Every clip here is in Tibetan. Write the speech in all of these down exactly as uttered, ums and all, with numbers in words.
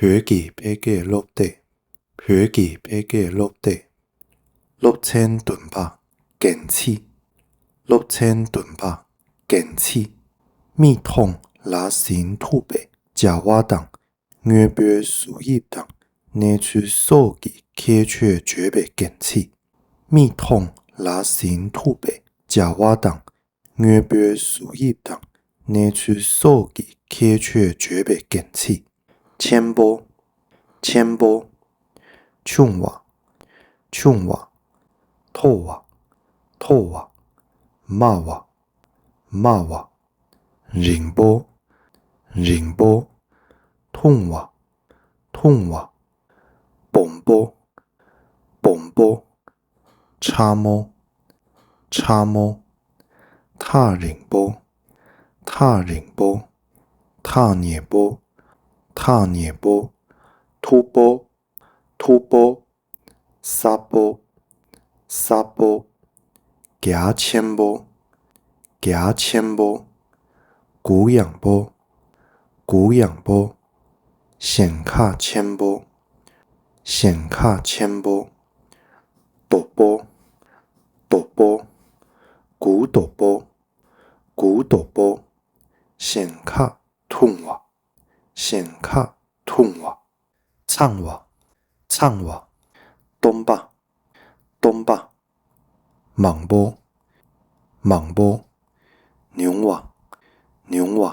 བོད་ཀྱི་ཕལ་སྐད་སློབ་དེབ། བོད་ཀྱི་ཕལ་སྐད་སློབ་དེབ། སློབ་ཚན་བདུན་པ། འགན་འཁྲི། སློབ་ཚན་བདུན་པ། འགན་འཁྲི། མིག་མཐོང་ལག་ཟིན་ཐུབ་པའི་བྱ་བ་དང་། དངོས་པོའི་གཟུགས་དབྱིབས་དང་གནས་ཚུལ་སོགས་ཀྱི་ཁྱད་ཆོས་བརྗོད་པའི་འགན་འཁྲི། མིག་མཐོང་ལག་ཟིན་ཐུབ་པའི་བྱ་བ་དང་། དངོས་པོའི་གཟུགས་དབྱིབས་དང་གནས་ཚུལ་སོགས་ཀྱི་ཁྱད་ཆོས་བརྗོད་པའི་འགན་འཁྲི། ཆེན་པོ། ཆེན་པོ། ཆུང་བ། ཆུང་བ། མཐོ་བ། མཐོ་བ། དམའ་བ། དམའ་བ། རིང་པོ། རིང་པོ། ཐུང་བ། ཐུང་བ། སྦོམ་པོ། སྦོམ་པོ། ཕྲ་མོ། ཕྲ་མོ། ཐག་རིང་པོ། ཐག་རིང་པོ། ཐག་ཉེ་པོ། ཐག་ཉེ་པོ། མཐུག་པོ། མཐུག་པོ། སྲབ་པོ། སྲབ་པོ། རྒྱ་ཆེན་པོ། རྒྱ་ཆེན་པོ། གུ་ཡངས་པོ། གུ་ཡངས་པོ། ཞེང་ཁ་ཆེན་པོ། ཞེང་ཁ་ཆེན་པོ། དོག་པོ། དོག་པོ། གུ་དོག་པོ། གུ་དོག་པོ། ཞེང་ཁ་ཐུང་བ། ཞེང་ཁ་ཐུང་བ། ཚང་བ། ཚང་བ། སྟོང་པ། སྟོང་པ། མང་པོ། མང་པོ། ཉུང་བ། ཉུང་བ།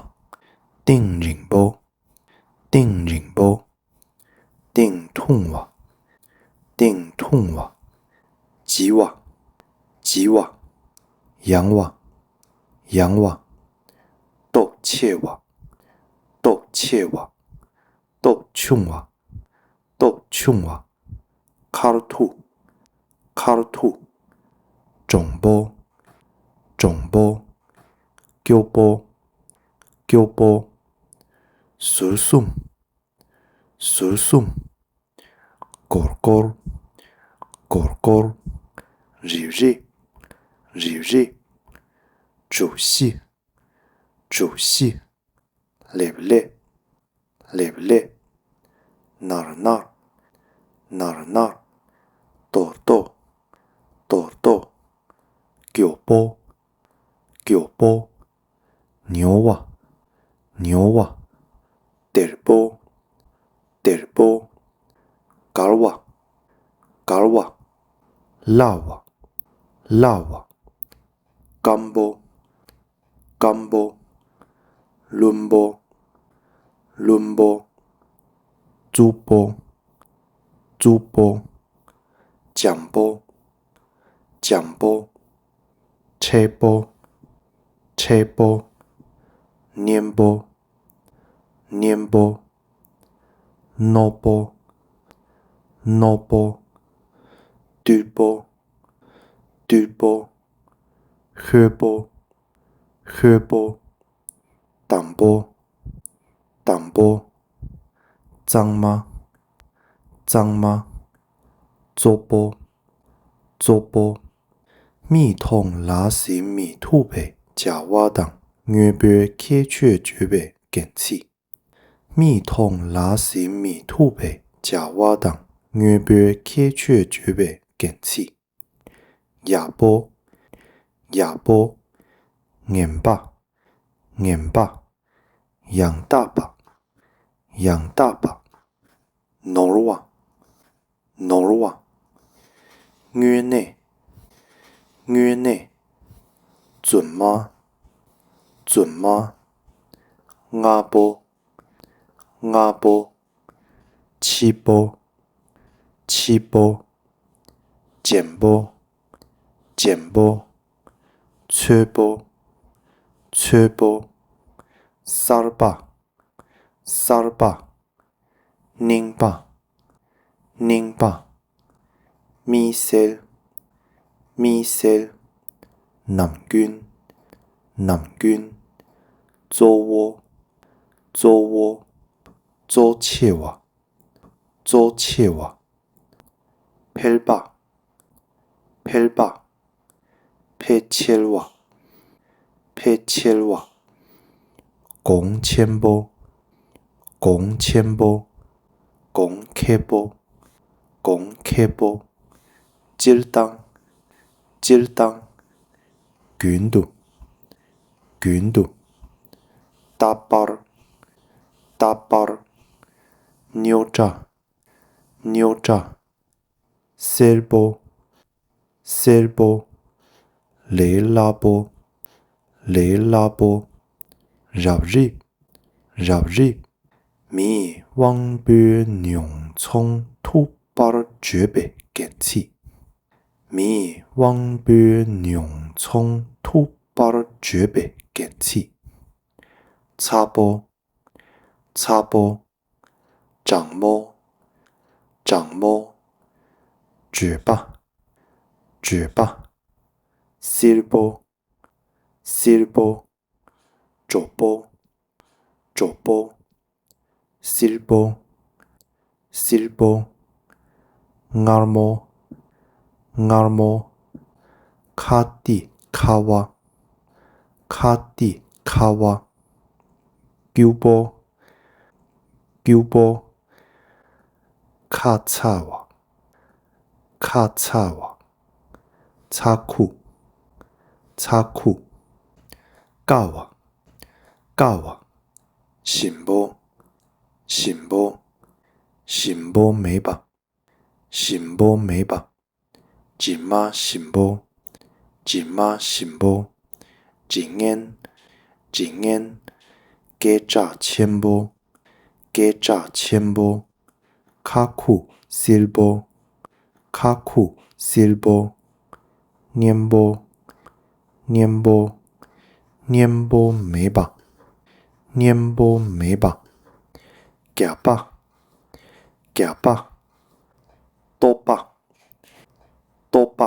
གཏིང་རིང་པོ། གཏིང་རིང་པོ། གཏིང་ཐུང་བ། གཏིང་ཐུང་བ། ལྗི་བ། ལྗི་བ། ཡང་བ། ཡང་བ། སྟོབས་ཆེ་བ། སྟོབས་ཆེ་བ། སྟོབས་ཆུང་བ། སྟོབས་ཆུང་བ། མཁར་ཐུག་མཁར་ཐུག་གྲུང་པོ། གྲུང་པོ། སྐྱོ་པོ། སྐྱོ་པོ། ཟུར་གསུམ། ཟུར་གསུམ། སྒོར་སྒོར། སྒོར་སྒོར། རིབ་རིབ། རིབ་རིབ། གྲུ་བཞི། གྲུ་བཞི། ལེབ་ལེབ། ལེབ་ལེབ། ནར་ནར། ནར་ནར། དོར་དོར། དོར་དོར། མགྱོགས་པོ། མགྱོགས་པོ། ཉོ་བ། ཉོ་བ། སྡེར་པོ། སྡེར་པོ། འགར་བ། འགར་བ། སླ་བ། སླ་བ། སྐམ་པོ། སྐམ་པོ། བླུན་པོ། བླུན་པོ། རྩུབ་པོ། རྩུབ་པོ། འཇམ་པོ། འཇམ་པོ། མཁྲེགས་པོ། མཁྲེགས་པོ། མཉེན་པོ། མཉེན་པོ། རྣོ་པོ། རྣོ་པོ། རྟུལ་པོ། རྟུལ་པོ། ཤོས་པོ། ཤོས་པོ། དམ་པོ། དམ་པོ། གཙང་མ། གཙང་མ། བཙོག་པོ། བཙོག་པོ། མིག་མཐོང་ལག་ཟིན་མི་ཐུབ་པའི་བྱ་བ་དང་དངོས་པོའི་ཁྱད་ཆོས་བརྗོད་པའི་འགན་འཁྲི། མིག་མཐོང་ལག་ཟིན་མི་ཐུབ་པའི་བྱ་བ་དང་དངོས་པོའི་ཁྱད་ཆོས་བརྗོད་པའི་འགན་འཁྲི། ཡག་པོ། ཡག་པོ། ངན་པ། ངན་པ། ཡང་དག་པ། ཡང་དག་པ། ནོར་བ། ནོར་བ། དངོས་གནས། དངོས་གནས། རྫུན་མ། རྫུན་མ། སྔ་པོ། སྔ་པོ། ཕྱི་པོ། ཕྱི་པོ། རྗེན་པོ། རྗེན་པོ། ཚོས་པོ། ཚོས་པོ། གསར་པ། གསར་པ། རྙིང་པ། རྙིང་པ། དམིགས་བསལ། དམིགས་བསལ། ནམ་རྒྱུན། ནམ་རྒྱུན། གཙོ་བོ། གཙོ་བོ། གཙོ་ཆེ་བ། གཙོ་ཆེ་བ། ཕལ་པ། ཕལ་པ། ཕལ་ཆེར་བ། ཕལ་ཆེར་བ། གོང་ཆེན་པོ། གོང་ཆེན་པོ། གོང་ཁེ་པོ། གོང་ཁེ་པོ། སྤྱིར་བཏང་། སྤྱིར་བཏང་། རྒྱུན་དུ། རྒྱུན་དུ། རྟག་པར། རྟག་པར། རྙོག་དྲ། རྙོག་དྲ། སེར་པོ། སེར་པོ། ལས་སླ་པོ། ལས་སླ་པོ། རབ་རིབ། རབ་རིབ། མིའི་དབང་པོའི་ཉོ་ཚོང་ཐུབ་པར་བྱེད་པའི་གན་ཚིགས། མིའི་དབང་པོའི་ཉོ་ཚོང་ཐུབ་པར་བྱེད་པའི་གན་ཚིགས། ཚ་པོ། ཚ་པོ། གྲང་མོ། གྲང་མོ། བརྗོད་པ། བརྗོད་པ། བསིལ་པོ། བསིལ་པོ། གྲོགས་པོ། གྲོགས་པོ། བསིལ་པོ། བསིལ་པོ། མངར་མོ། མངར་མོ། ཁ་ཏི་ཁ་བ། ཁ་ཏི་ཁ་བ། སྐྱུར་པོ། སྐྱུར་པོ། ཁ་ཚ་བ། ཁ་ཚ་བ། ཚ་ཁུག་ཚ་ཁུག་དཀར་བ། དཀར་བ། ཞིམ་པོ། ཞིམ་པོ། ཞིམ་པོ་མེད་པ། ཞིམ་པོ་མེད་པ། ཇི་མ་ཞིམ་པོ། ཇི་མ་ཞིམ་པོ། ཇི་སྙན། ཇི་སྙན། སྐད་གྲགས་ཆེན་པོ། སྐད་གྲགས་ཆེན་པོ། ཁ་ཁུག་བསིལ་པོ། ཁ་ཁུག་བསིལ་པོ། སྙན་པོ། སྙན་པོ། སྙན་པོ་མེད་པ། སྙན་པོ་མེད་པ། རྒྱགས་པ། རྒྱགས་པ། ལྟོགས་པ། ལྟོགས་པ།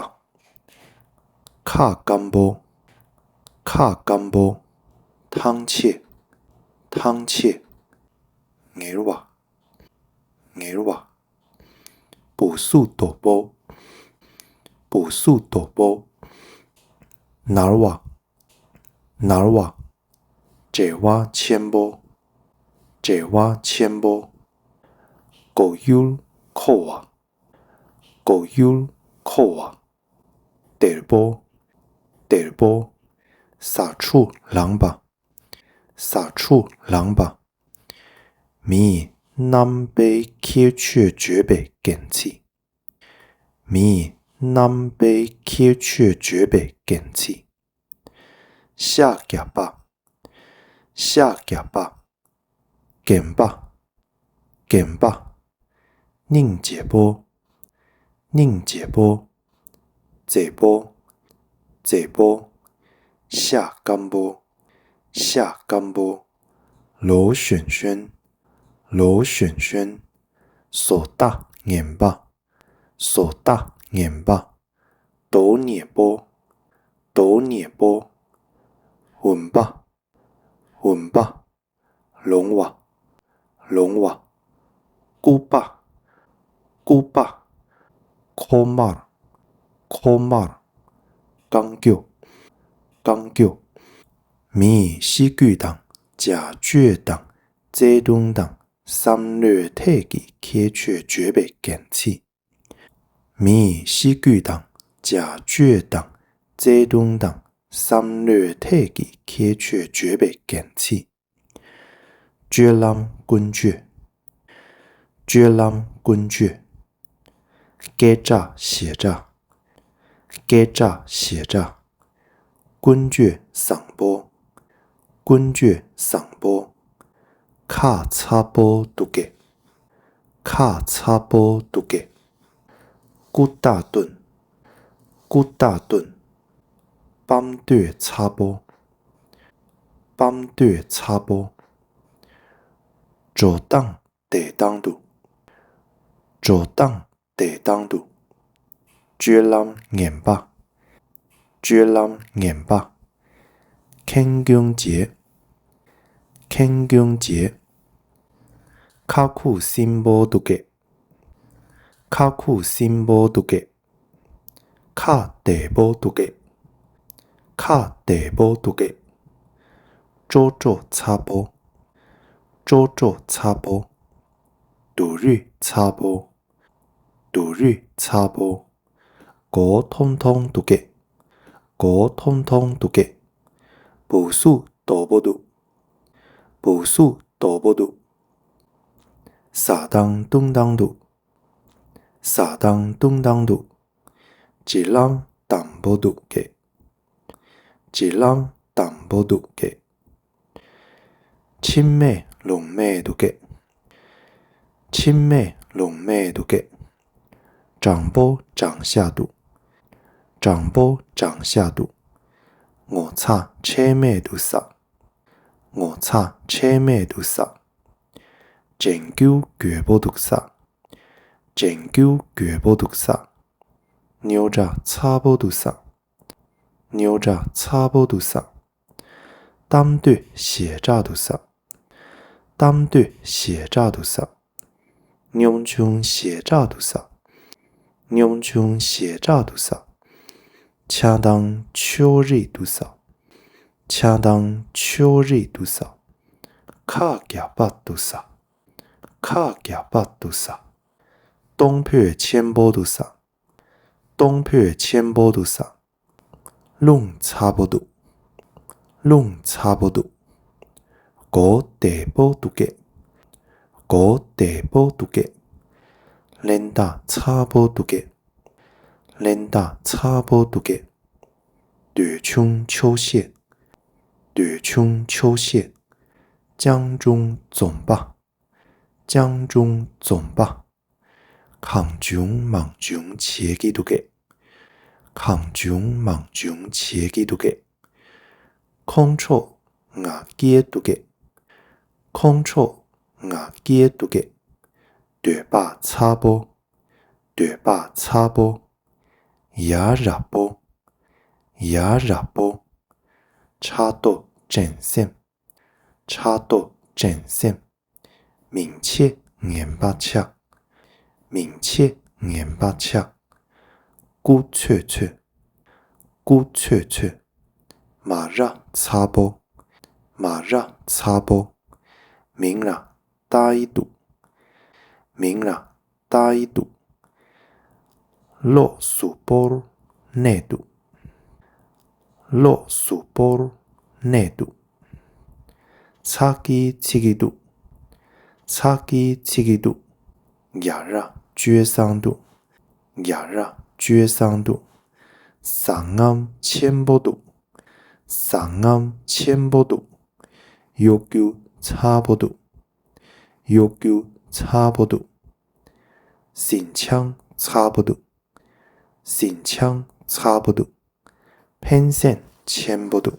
ཁ་སྐམ་པོ། ཁ་སྐམ་པོ། ཐང་ཆད། ཐང་ཆད། ངལ་བ། ངལ་བ། སྦུག་གཟུགས་རྡོག་པོ། སྦུག་གཟུགས་རྡོག་པོ། ནར་བ། ནར་བ། བྲེལ་བ་ཆེན་པོ། བྲེལ་བ་ཆེན་པོ། མགོ་ཡུ་འཁོར་བ། མགོ་ཡུ་འཁོར་བ། སྡེར་པོ། སྡེར་པོ། ཟ་འཕྲུག་ལངས་པ། ཟ་འཕྲུག་ལངས་པ། མིའི་རྣམ་པའི་ཁྱད་ཆོས་བརྗོད་པའི་གན་ཚིགས། མིའི་རྣམ་པའི་ཁྱད་ཆོས་བརྗོད་པའི་གན་ཚིགས། ཤ་རྒྱགས་པ། ཤ་རྒྱགས་པ། རྒན་པ། རྒན་པ། སྙིང་རྗེ་པོ། སྙིང་རྗེ་པོ། མཛེས་པོ། མཛེས་པོ། ཤ་སྐམ་པོ། ཤ་སྐམ་པོ། ལོ་གཞོན་གཞོན། ལོ་གཞོན་གཞོན། བཟོ་ལྟ་ངན་པ། བཟོ་ལྟ་ངན་པ། དོ་མཉེས་པོ། དོ་མཉེས་པོ། འོན་པ། འོན་པ། ལོང་བ། ལོང་བ། སྐུད་པ། སྐུད་པ། མཁོ་དམར། མཁོ་དམར། རྐང་མགྱོགས། རྐང་མགྱོགས། མིའི་གཤིས་རྒྱུད་དང་བྱ་སྤྱོད་དང་བརྩེ་དུང་དང་བསམ་བློའི་ཐད་ཀྱི་ཁྱད་ཆོས་བརྗོད་པའི་གན་ཚིགས། མིའི་གཤིས་རྒྱུད་དང་བྱ་སྤྱོད་དང་བརྩེ་དུང་དང་བསམ་བློའི་ཐད་ཀྱི་ཁྱད་ཆོས་བརྗོད་པའི་གན་ཚིགས། སྤྱོད་ལམ་ཀུན་སྤྱོད། སྤྱོད་ལམ་ཀུན་སྤྱོད། སྐད་གྲགས་ཞེ་དྲག་སྐད་གྲགས་ཞེ་དྲག་ཀུན་སྤྱོད་བཟང་པོ། ཀུན་སྤྱོད་བཟང་པོ། ཁ་ཚ་པོ་འདུག་གས། ཁ་ཚ་པོ་འདུག་གས། རྐུབ་སྟེགས་བཏོན། རྐུབ་སྟེགས་བཏོན། པམ་ཏོས་ཚ་པོ། པམ་ཏོས་ཚ་པོ། འགྲོ་སྟངས་བདེ་ཐང་འདུག་འགྲོ་སྟངས་བདེ་ཐང་འདུག་སྤྱོད་ལམ་ངན་པ། སྤྱོད་ལམ་ངན་པ། ཁེངས་སྐྱུང་བྱེད། ཁེངས་སྐྱུང་བྱེད། ཁ་ཁུག་སིམ་པོ་འདུག་གས། ཁ་ཁུག་སིམ་པོ་འདུག་གས། ཁ་བདེ་པོ་འདུག་གས། ཁ་བདེ་པོ་འདུག་གས། ཀྲོ་ཀྲོ་ཚ་པོ། ཀྲོ་ཀྲོ་ཚ་པོ། སྡུག་རུས་ཚ་པོ། སྡུག་རུས་ཚ་པོ། མགོ་འཐོམ་འཐོམ་འདུག་གས། མགོ་འཐོམ་འཐོམ་འདུག་གས། སྦུག་གཟུགས་རྡོག་པོ་འདུག་སྦུག་གཟུགས་རྡོག་པོ་འདུག་བཟའ་སྟངས་བཏུང་སྟངས་འདུག་བཟའ་སྟངས་བཏུང་སྟངས་འདུག་བརྗེ་ལམ་དམ་པོ་འདུག་གས། བརྗེ་ལམ་དམ་པོ་འདུག་གས། མཆིལ་མས་རླུང་མས་འདུག་གས། མཆིལ་མས་རླུང་མས་འདུག་གས། གྲང་པོ་གྲང་ཤ་འདུག་གྲང་པོ་གྲང་ཤ་འདུག་ངོ་ཚ་ཁྲེལ་མེད་འདུག་ས། ངོ་ཚ་ཁྲེལ་མེད་འདུག་ས། གྲང་རྒྱུ་རྒོད་པོ་འདུག་ས། གྲང་རྒྱུ་རྒོད་པོ་འདུག་ས། རྙོག་དྲ་ཚ་པོ་འདུག་ས། རྙོག་དྲ་ཚ་པོ་འདུག་ས། གཏམ་འདོད་ཞེ་དྲག་འདུག་ས། གཏམ་འདོད་ཞེ་དྲག་འདུག་ས། གཉོམ་ཆུང་ཞེ་དྲག་འདུག་ས། གཉོམ་ཆུང་ཞེ་དྲག་འདུག་ས། ཆགས་སྡང་ཕྱོགས་རིས་འདུག་ས། ཆགས་སྡང་ཕྱོགས་རིས་འདུག་ས། ཁ་རྒྱག་པ་འདུག་ས། ཁ་རྒྱག་པ་འདུག་ས། གཏོང་ཕོད་ཆེན་པོ་འདུག་ས། གཏོང་ཕོད་ཆེན་པོ་འདུག་ས། རླུང་ཚ་པོ་འདུག་རླུང་ཚ་པོ་འདུག་མགོ་བདེ་པོ་འདུག་གས། མགོ་བདེ་པོ་འདུག་གས། རླན་རྟགས་ཚ་པོ་འདུག་གས། རླན་རྟགས་ཚ་པོ་འདུག་གས། འདོད་ཆུང་ཆོག་ཤེས། འདོད་ཆུང་ཆོག་ཤེས། སྤྱང་གྲུང་འཛོམས་པ། སྤྱང་གྲུང་འཛོམས་པ། གང་བྱུང་མང་བྱུང་བྱེད་ཀྱི་འདུག་གས། གང་བྱུང་མང་བྱུང་བྱེད་ཀྱི་འདུག་གས། ཁོང་ཁྲོ་ང་སྐྱེས་འདུག་གས། ཁོང་ཁྲོ་ང་སྐྱེས་འདུག་གས། འདོད་པ་ཚ་པོ། འདོད་པ་ཚ་པོ། ཡ་རབས་པོ། ཡ་རབས་པོ། ཕྲག་དོག་འགྲན་སེམས། ཕྲག་དོག་འགྲན་སེམས། མིང་ཆེ་ངན་པ་ཆགས། མིང་ཆེ་ངན་པ་ཆགས། སྐུ་ཚོད་ཚོད། སྐུ་ཚོད་ཚོད། མ་ར་ཚ་པོ། མ་ར་ཚ་པོ། མིང་ལ་ལྟ་ཡི་འདུག་མིང་ལ་ལྟ་ཡི་འདུག་གློག་གཟུགས་པོར་གནས་འདུག་གློག་གཟུགས་པོར་གནས་འདུག་ཚགས་ཀྱི་ཚིག་གི་འདུག་ཚགས་ཀྱི་ཚིག་གི་འདུག་རྒྱ་ར་སྤྱོད་བཟང་འདུག་རྒྱ་ར་སྤྱོད་བཟང་འདུག་ཟ་རྔམ་ཆེན་པོ་འདུག་ཟ་རྔམ་ཆེན་པོ་འདུག་གཡོ་སྒྱུ་ཚ་པོ་འདུག་གཡོ་སྒྱུ་ཚ་པོ་འདུག་ཟིང་ཆང་ཚ་པོ་འདུག་ཟིང་ཆང་ཚ་པོ་འདུག་ཕན་སེམས་ཆེན་པོ་འདུག་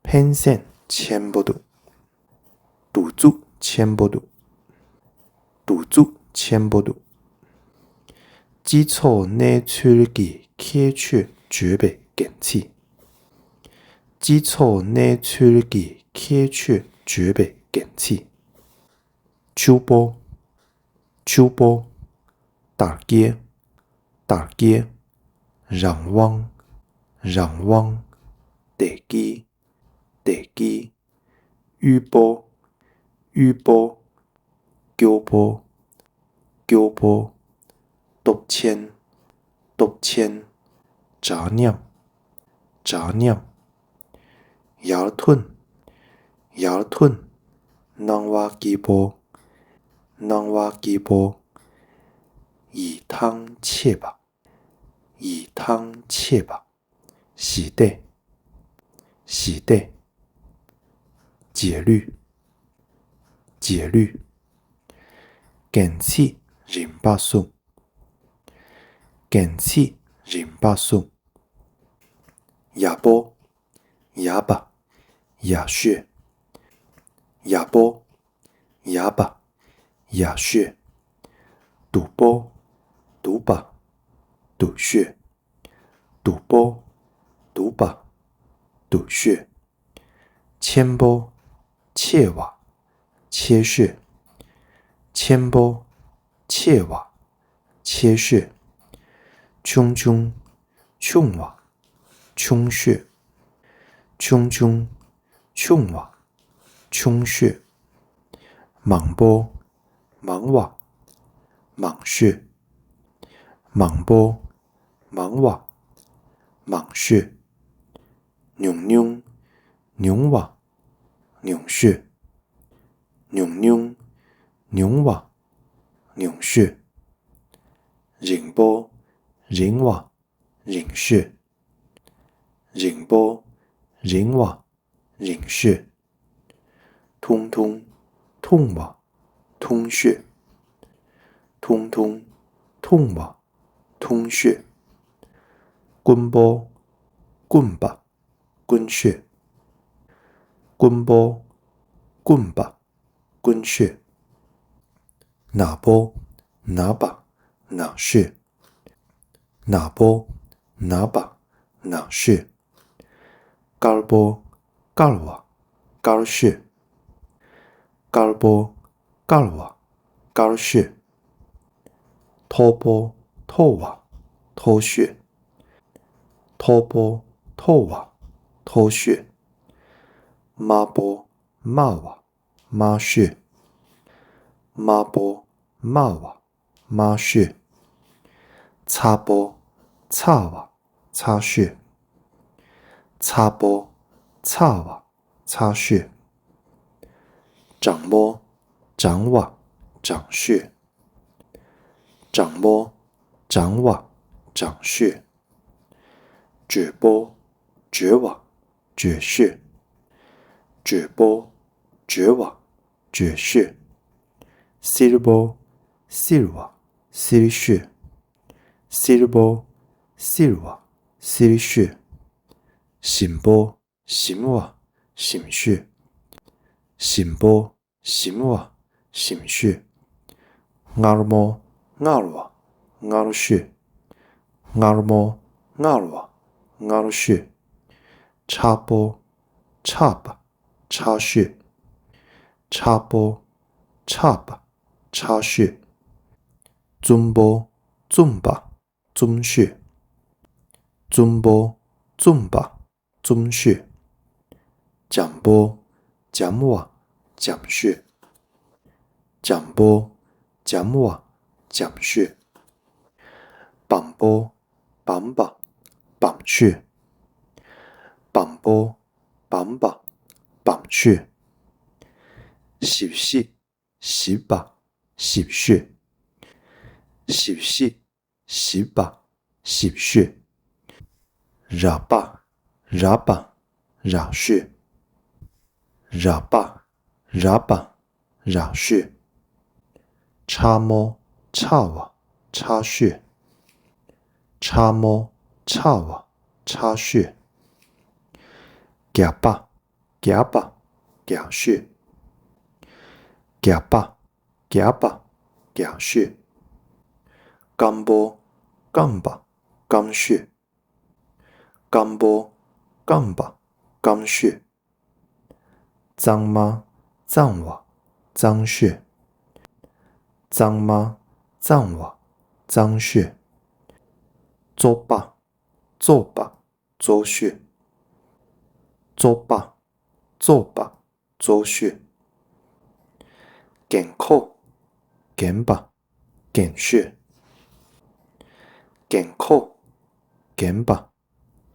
ཕན་སེམས་ཆེན་པོ་འདུག་གདུག་རྩུབ་ཆེན་པོ་འདུག་གདུག་རྩུབ་ཆེན་པོ་འདུག་སྤྱི་ཚོགས་གནས་ཚུལ་གྱི་ཁྱད་ཆོས་བརྗོད་པའི་འགན་འཁྲི། སྤྱི་ཚོགས་གནས་ཚུལ་གྱི་ཁྱད་ཆོས་བརྗོད་པའི་འགན་འཁྲི། ཕྱུག་པོ། ཕྱུག་པོ། དར་རྒྱས། དར་རྒྱས། རང་དབང་། རང་དབང་། བདེ་སྐྱིད། བདེ་སྐྱིད། དབུལ་པོ། དབུལ་པོ། སྐྱོ་པོ། སྐྱོ་པོ། སྟོབས་ཆེན། སྟོབས་ཆེན། འདྲ་མཉམ། འདྲ་མཉམ། ཡར་ཐོན། ཡར་ཐོན། སྣང་བ་སྐྱིད་པོ། སྣང་བ་སྐྱིད་པོ། ཡིད་ཐང་ཆད་པ། ཡིད་ཐང་ཆད་པ། ཞི་བདེ། ཞི་བདེ། རྗེས་ལུས། རྗེས་ལུས། འགན་འཁྲི་རིམ་པ་གསུམ། འགན་འཁྲི་རིམ་པ་གསུམ། ཡག་པོ། ཡག་པ། ཡག་ཤོས། ཡག་པོ། ཡག་པ། ཡག་ཤོས། སྡུག་པོ། སྡུག་པ། སྡུག་ཤོས། སྡུག་པོ། སྡུག་པ། སྡུག་ཤོས། ཆེན་པོ། ཆེ་བ། ཆེ་ཤོས། ཆེན་པོ། ཆེ་བ། ཆེ་ཤོས། ཆུང་ཆུང་། ཆུང་བ། ཆུང་ཤོས། ཆུང་ཆུང་། ཆུང་བ། ཆུང་ཤོས། མང་པོ། མང་བ། མང་ཤོས། མང་པོ། མང་བ། མང་ཤོས། ཉུང་ཉུང་། ཉུང་བ། ཉུང་ཤོས། ཉུང་ཉུང་། ཉུང་བ། ཉུང་ཤོས། རིང་པོ། རིང་བ། རིང་ཤོས། རིང་པོ། རིང་བ། རིང་ཤོས། ཐུང་ཐུང་། ཐུང་བ། ཐུང་ཤོས། ཐུང་ཐུང་། ཐུང་བ། ཐུང་ཤོས། དཀོན་པོ། དཀོན་པ། དཀོན་ཤོས། དཀོན་པོ། དཀོན་པ། དཀོན་ཤོས། ནག་པོ། ནག་པ། ནག་ཤོས། ནག་པོ། ནག་པ། ནག་ཤོས། དཀར་པོ། དཀར་བ། དཀར་ཤོས། དཀར་པོ། དཀར་བ། དཀར་ཤོས། མཐོ་པོ། མཐོ་བ། མཐོ་ཤོས། མཐོ་པོ། མཐོ་བ། མཐོ་ཤོས། དམར་པོ། དམར་བ། དམར་ཤོས། དམར་པོ། དམར་བ། དམར་ཤོས། ཚ་པོ། ཚ་བ། ཚ་ཤོས། ཚ་པོ། ཚ་བ། ཚ་ཤོས། གྲང་མོ། གྲང་བ། གྲང་ཤོས། གྲང་མོ། གྲང་བ། གྲང་ཤོས། བྲོ་པོ། བྲོ་བ། བྲོ་ཤོས། བྲོ་པོ། བྲོ་བ། བྲོ་ཤོས། སེར་པོ། སེར་བ། སེར་ཤོས། སེར་པོ། སེར་བ། སེར་ཤོས། ཞིམ་པོ། ཞིམ་བ། ཞིམ་ཤོས། ཞིམ་པོ། ཞིམ་བ། ཞིམ་ཤོས། མངར་མོ། མངར་བ། མངར་ཤོས། མངར་མོ། མངར་བ། མངར་ཤོས། མཁྲེགས་པོ། མཁྲེགས་པ། མཁྲེགས་ཤོས། མཁྲེགས་པོ། མཁྲེགས་པ། མཁྲེགས་ཤོས། བཙུམ་པོ། བཙུམ་པ། བཙུམ་ཤོས། བཙུམ་པོ། བཙུམ་པ། བཙུམ་ཤོས། འཇམ་པོ། འཇམ་བ། འཇམ་ཤོས། འཇམ་པོ། འཇམ་བ། འཇམ་ཤོས། སྦོམ་པོ། སྦོམ་པ། སྦོམ་ཤོས། སྦོམ་པོ། སྦོམ་པ། སྦོམ་ཤོས། ཞིབ་ཞིབ། ཞིབ་པ། ཞིབ་ཤོས། ཞིབ་ཞིབ། ཞིབ་པ། ཞིབ་ཤོས། རགས་པ། རགས་པ། རགས་ཤོས། རགས་པ། རགས་པ། རགས་ཤོས། མཁྲེགས་མོ། མཁྲེགས་བ། མཁྲེགས་ཤོས། མཁྲེགས་མོ། མཁྲེགས་བ། མཁྲེགས་ཤོས། རྒྱགས་པ། རྒྱགས་པ། རྒྱགས་ཤོས། རྒྱགས་པ། རྒྱགས་པ། རྒྱགས་ཤོས། སྐམ་པོ། སྐམ་པ། སྐམ་ཤོས། སྐམ་པོ། སྐམ་པ། སྐམ་ཤོས། གཙང་མ། གཙང་བ། གཙང་ཤོས། གཙང་མ། གཙང་བ། གཙང་ཤོས། བཙོག་པ། བཙོག་པ། བཙོག་ཤོས། བཙོག་པ། བཙོག་པ། བཙོག་ཤོས། རྒན་ཁོག། རྒན་པ། རྒན་ཤོས། རྒན་ཁོག། རྒན་པ།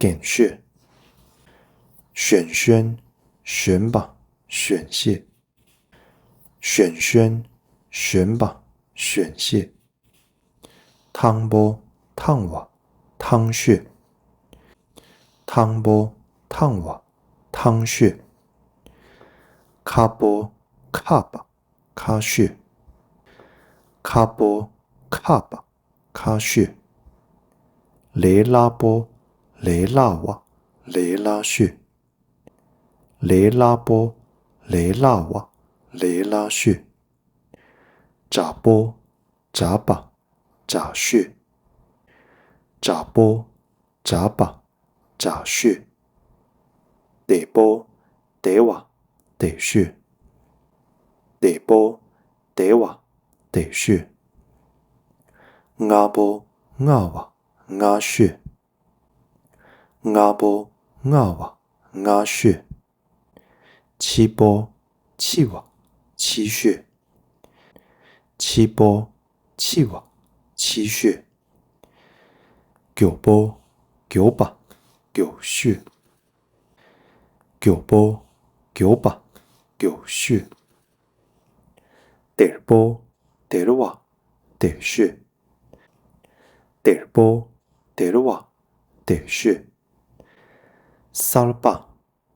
རྒན་ཤོས། གཞོན་གཞོན། གཞོན་པ། གཞོན་ཤོས། གཞོན་གཞོན། གཞོན་པ། གཞོན་ཤོས། ཐང་པོ། ཐང་བ། ཐང་ཤོས། ཐང་པོ། ཐང་བ། ཐང་ཤོས། ཁག་པོ། ཁག་པ། ཁག་ཤོས། ཁག་པོ། ཁག་པ། ཁག་ཤོས། ལས་སླ་པོ། ལས་སླ་བ། ལས་སླ་ཤོས། ལས་སླ་པོ། ལས་སླ་བ། ལས་སླ་ཤོས། དྲག་པོ། དྲག་པ། དྲག་ཤོས། དྲག་པོ། དྲག་པ། དྲག་ཤོས། བདེ་པོ། བདེ་བ། བདེ་ཤོས། བདེ་པོ། བདེ་བ། བདེ་ཤོས། མངར་པོ། མངར་བ། མངར་ཤོས། མངར་པོ། མངར་བ། མངར་ཤོས། ཕྱི་པོ། ཕྱི་བ། ཕྱི་ཤོས། འཕྱི་པོ། འཕྱི་བ། འཕྱི་ཤོས། མགྱོགས་པོ། མགྱོགས་པ། མགྱོགས་ཤོས། མགྱོགས་པོ། མགྱོགས་པ། མགྱོགས་ཤོས། དལ་པོ། དལ་བ། དལ་ཤོས། དལ་པོ། དལ་བ། དལ་ཤོས། གསར་པ།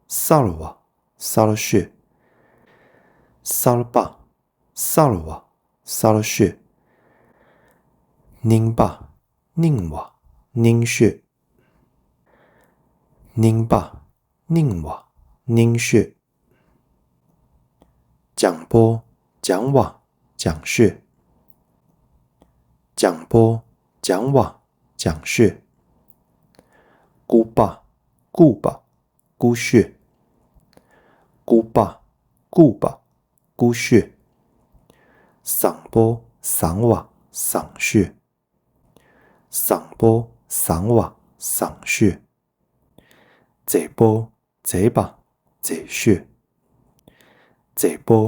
གསར་བ། གསར་ཤོས། གསར་པ། གསར་བ། གསར་ཤོས། རྙིང་པ། རྙིང་བ། རྙིང་ཤོས། རྙིང་པ། རྙིང་བ། རྙིང་ཤོས། ལྗང་པོ། ལྗང་བ། ལྗང་ཤོས། ལྗང་པོ། ལྗང་བ། ལྗང་ཤོས། ལྐུགས་པ། ལྐུགས་པ། ལྐུགས་ཤོས། ལྐུགས་པ། ལྐུགས་པ། ལྐུགས་ཤོས། བཟང་པོ། བཟང་བ། བཟང་ཤོས། བཟང་པོ། བཟང་བ། བཟང་ཤོས། མཛེས་པོ། མཛེས་པ། མཛེས་ཤོས། མཛེས་པོ།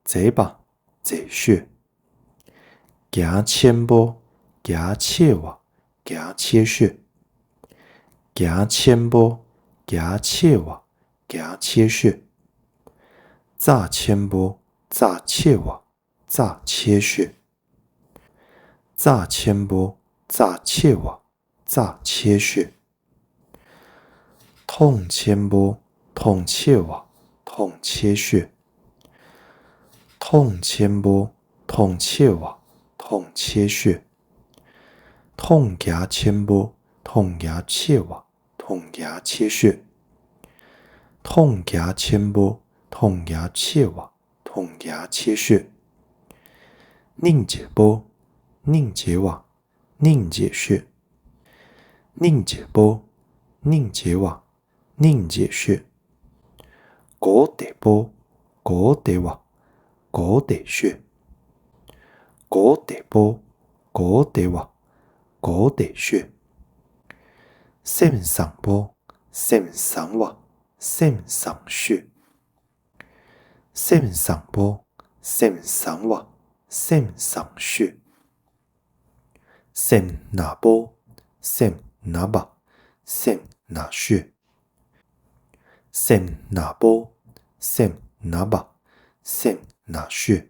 མཛེས་པ། མཛེས་ཤོས། རྒྱ་ཆེན་པོ། རྒྱ་ཆེ་བ། རྒྱ་ཆེ་ཤོས། རྒྱ་ཆེན་པོ། རྒྱ་ཆེ་བ། རྒྱ་ཆེ་ཤོས། རྩ་ཆེན་པོ། རྩ་ཆེ་བ། རྩ་ཆེ་ཤོས། རྩ་ཆེན་པོ། རྩ་ཆེ་བ། རྩ་ཆེ་ཤོས། མཐོང་ཆེན་པོ། མཐོང་ཆེ་བ། མཐོང་ཆེ་ཤོས། མཐོང་ཆེན་པོ། མཐོང་ཆེ་བ། མཐོང་ཆེ་ཤོས། མཐོང་རྒྱ་ཆེན་པོ། མཐོང་རྒྱ་ཆེ་བ། མཐོང་རྒྱ་ཆེ་ཤོས། མཐོང་རྒྱ་ཆེན་པོ། མཐོང་རྒྱ་ཆེ་བ། མཐོང་རྒྱ་ཆེ་ཤོས། སྙིང་རྗེ་པོ། སྙིང་རྗེ་བ། སྙིང་རྗེ་ཤོས། སྙིང་རྗེ་པོ། སྙིང་རྗེ་བ། སྙིང་རྗེ་ཤོས། མགོ་བདེ་པོ། མགོ་བདེ་བ། མགོ་བདེ་ཤོས། མགོ་བདེ་པོ། མགོ་བདེ་བ། མགོ་བདེ་ཤོས། སེམས་བཟང་པོ། སེམས་བཟང་བ། སེམས་བཟང་ཤོས། སེམས་བཟང་པོ། སེམས་བཟང་བ། སེམས་བཟང་ཤོས། སེམས་ན་པོ། སེམས་ན་བ། སེམས་ན་ཤོས། སེམས་ན་པོ། སེམས་ན་བ། སེམས་ན་ཤོས།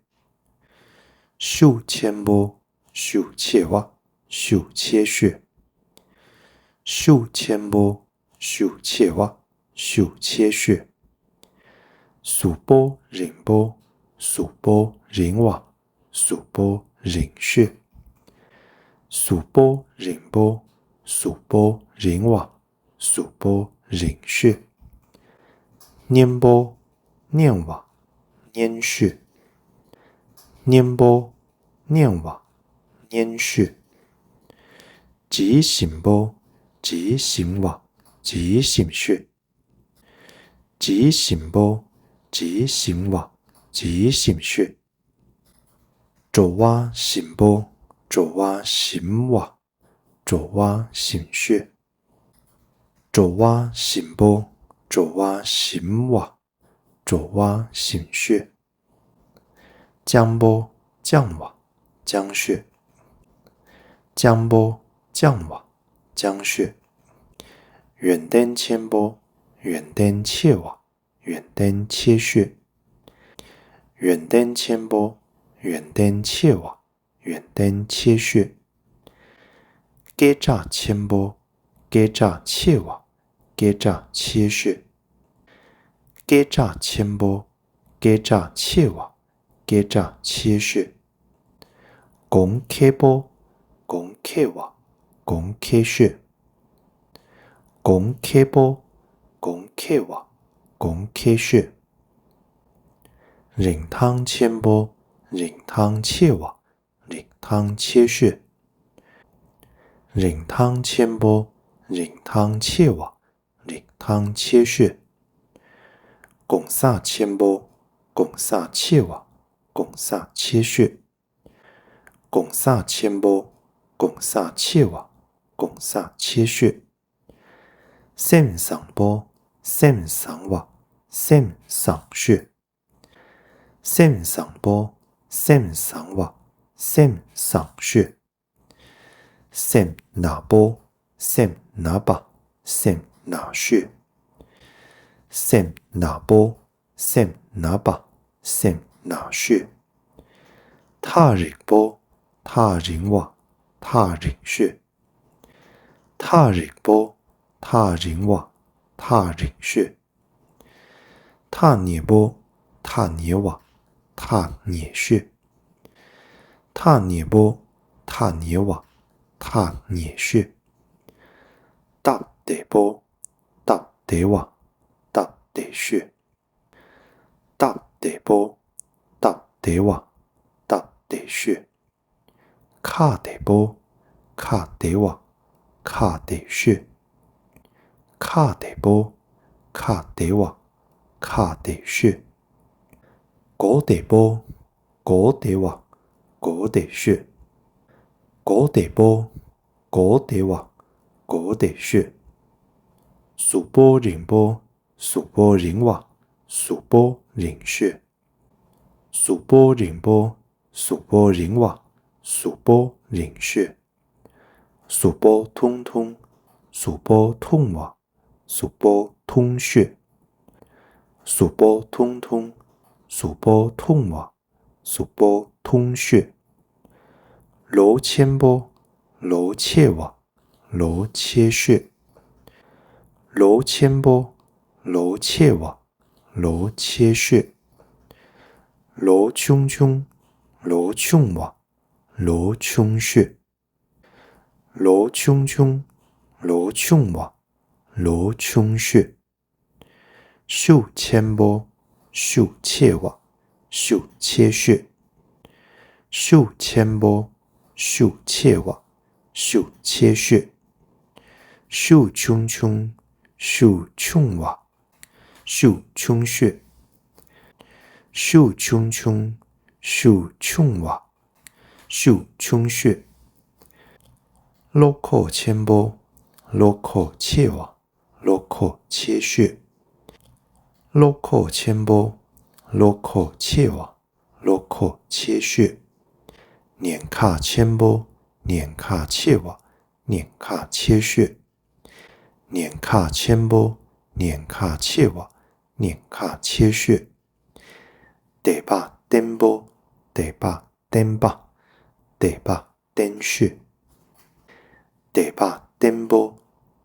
ཤུགས་ཆེན་པོ། ཤུགས་ཆེ་བ། ཤུགས་ཆེ་ཤོས། ཤུགས་ཆེན་པོ། ཤུགས་ཆེ་བ། ཤུགས་ཆེ་ཤོས། གཟུགས་པོ་རིང་པོ། གཟུགས་པོ་རིང་བ། གཟུགས་པོ་རིང་ཤོས། གཟུགས་པོ་རིང་པོ། གཟུགས་པོ་རིང་བ། གཟུགས་པོ་རིང་ཤོས། སྙན་པོ། སྙན་བ། སྙན་ཤོས། སྙན་པོ། སྙན་བ། སྙན་ཤོས། ཇི་ཞིམ་པོ། ཇི་ཞིམ་བ། ཇི་ཞིམ་ཤོས། ཇི་ཞིམ་པོ། ཇི་ཞིམ་བ། ཇི་ཞིམ་ཤོས། བྲོ་བ་ཞིམ་པོ། བྲོ་བ་ཞིམ་བ། བྲོ་བ་ཞིམ་ཤོས། བྲོ་བ་ཞིམ་པོ། བྲོ་བ་ཞིམ་བ། བྲོ་བ་ཞིམ་ཤོས། སྤྱང་པོ། སྤྱང་བ། སྤྱང་ཤོས། སྤྱང་པོ། སྤྱང་བ། སྤྱང་ཤོས། ཡོན་ཏན་ཆེན་པོ། ཡོན་ཏན་ཆེ་བ། ཡོན་ཏན་ཆེ་ཤོས། ཡོན་ཏན་ཆེན་པོ། ཡོན་ཏན་ཆེ་བ། ཡོན་ཏན་ཆེ་ཤོས། སྐད་གྲགས་ཆེན་པོ། སྐད་གྲགས་ཆེ་བ། སྐད་གྲགས་ཆེ་ཤོས། སྐད་གྲགས་ཆེན་པོ། སྐད་གྲགས་ཆེ་བ། སྐད་གྲགས་ཆེ་ཤོས། གོང་ཁེ་པོ། གོང་ཁེ་བ། གོང་ཁེ་ཤོས། གོང་ཁེ་པོ། གོང་ཁེ་བ། གོང་ཁེ་ཤོས། རིན་ཐང་ཆེན་པོ། རིན་ཐང་ཆེ་བ། རིན་ཐང་ཆེ་ཤོས། རིན་ཐང་ཆེན་པོ། རིན་ཐང་ཆེ་བ། རིན་ཐང་ཆེ་ཤོས། གོང་ས་ཆེན་པོ། གོང་ས་ཆེ་བ། གོང་ས་ཆེ་ཤོས། གོང་ས་ཆེན་པོ། གོང་ས་ཆེ་བ། གོང་ས་ཆེ་ཤོས། སེམས་བཟང་པོ། སེམས་བཟང་བ། སེམས་བཟང་ཤོས། སེམས་བཟང་པོ། སེམས་བཟང་བ། སེམས་བཟང་ཤོས། སེམས་ནག་པོ། སེམས་ནག་པ། སེམས་ནག་ཤོས། སེམས་ནག་པོ། སེམས་ནག་པ། སེམས་ནག་ཤོས། ཐག་རིང་པོ། ཐག་རིང་བ། ཐག་རིང་ཤོས། ཐག་རིང་པོ། ཐག་རིང་བ། ཐག་རིང་ཤོས། ཐག་ཉེ་པོ། ཐག་ཉེ་བ། ཐག་ཉེ་ཤོས། ཐག་ཉེ་པོ། ཐག་ཉེ་བ། ཐག་ཉེ་ཤོས། སྟབས་བདེ་པོ། སྟབས་བདེ་བ། སྟབས་བདེ་ཤོས། སྟབས་བདེ་པོ། སྟབས་བདེ་བ། སྟབས་བདེ་ཤོས། ཁ་བདེ་པོ། ཁ་བདེ་བ། ཁ་བདེ་ཤོས། ཁ་བདེ་པོ། ཁ་བདེ་བ། ཁ་བདེ་ཤོས། མགོ་བདེ་པོ། མགོ་བདེ་བ། མགོ་བདེ་ཤོས། མགོ་བདེ་པོ། མགོ་བདེ་བ། མགོ་བདེ་ཤོས། གཟུགས་པོ་རིང་པོ། གཟུགས་པོ་རིང་བ། གཟུགས་པོ་རིང་ཤོས། གཟུགས་པོ་རིང་པོ། གཟུགས་པོ་རིང་བ། གཟུགས་པོ་རིང་ཤོས། གཟུགས་པོ་ཐུང་ཐུང་། གཟུགས་པོ་ཐུང་བ། གཟུགས་པོ་ཐུང་ཤོས། གཟུགས་པོ་ཐུང་ཐུང་། གཟུགས་པོ་ཐུང་བ། གཟུགས་པོ་ཐུང་ཤོས། ལོ་ཆེན་པོ། ལོ་ཆེ་བ། ལོ་ཆེ་ཤོས། ལོ་ཆེན་པོ། ལོ་ཆེ་བ། ལོ་ཆེ་ཤོས། ལོ་ཆུང་ཆུང་། ལོ་ཆུང་བ། ལོ་ཆུང་ཤོས། ལོ་ཆུང་ཆུང་། ལོ་ཆུང་བ། ལོ་ཆུང་ཤོས། ཤུགས་ཆེན་པོ། ཤུགས་ཆེ་བ། ཤུགས་ཆེ་ཤོས། ཤུགས་ཆེན་པོ། ཤུགས་ཆེ་བ། ཤུགས་ཆེ་ཤོས། ཤུགས་ཆུང་ཆུང་། ཤུགས་ཆུང་བ། ཤུགས་ཆུང་ཤོས། ཤུགས་ཆུང་ཆུང་། ཤུགས་ཆུང་བ། ཤུགས་ཆུང་ཤོས། བློ་ཁོག་ཆེན་པོ། བློ་ཁོག་ཆེ་བ། བློ་ཁོག་ཆེ་ཤོས། བློ་ཁོག་ཆེན་པོ། བློ་ཁོག་ཆེ་བ། བློ་ཁོག་ཆེ་ཤོས། ཉེན་ཁ་ཆེན་པོ། ཉེན་ཁ་ཆེ་བ། ཉེན་ཁ་ཆེ་ཤོས། ཉེན་ཁ་ཆེན་པོ། ཉེན་ཁ་ཆེ་བ། ཉེན་ཁ་ཆེ་ཤོས། དད་པ་བརྟན་པོ། དད་པ་བརྟན་པ། དད་པ་བརྟན་ཤོས། དད་པ་བརྟན་པོ།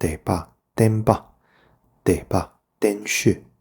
དད་པ་བརྟན་པ། དད་པ་བརྟན་ཤོས།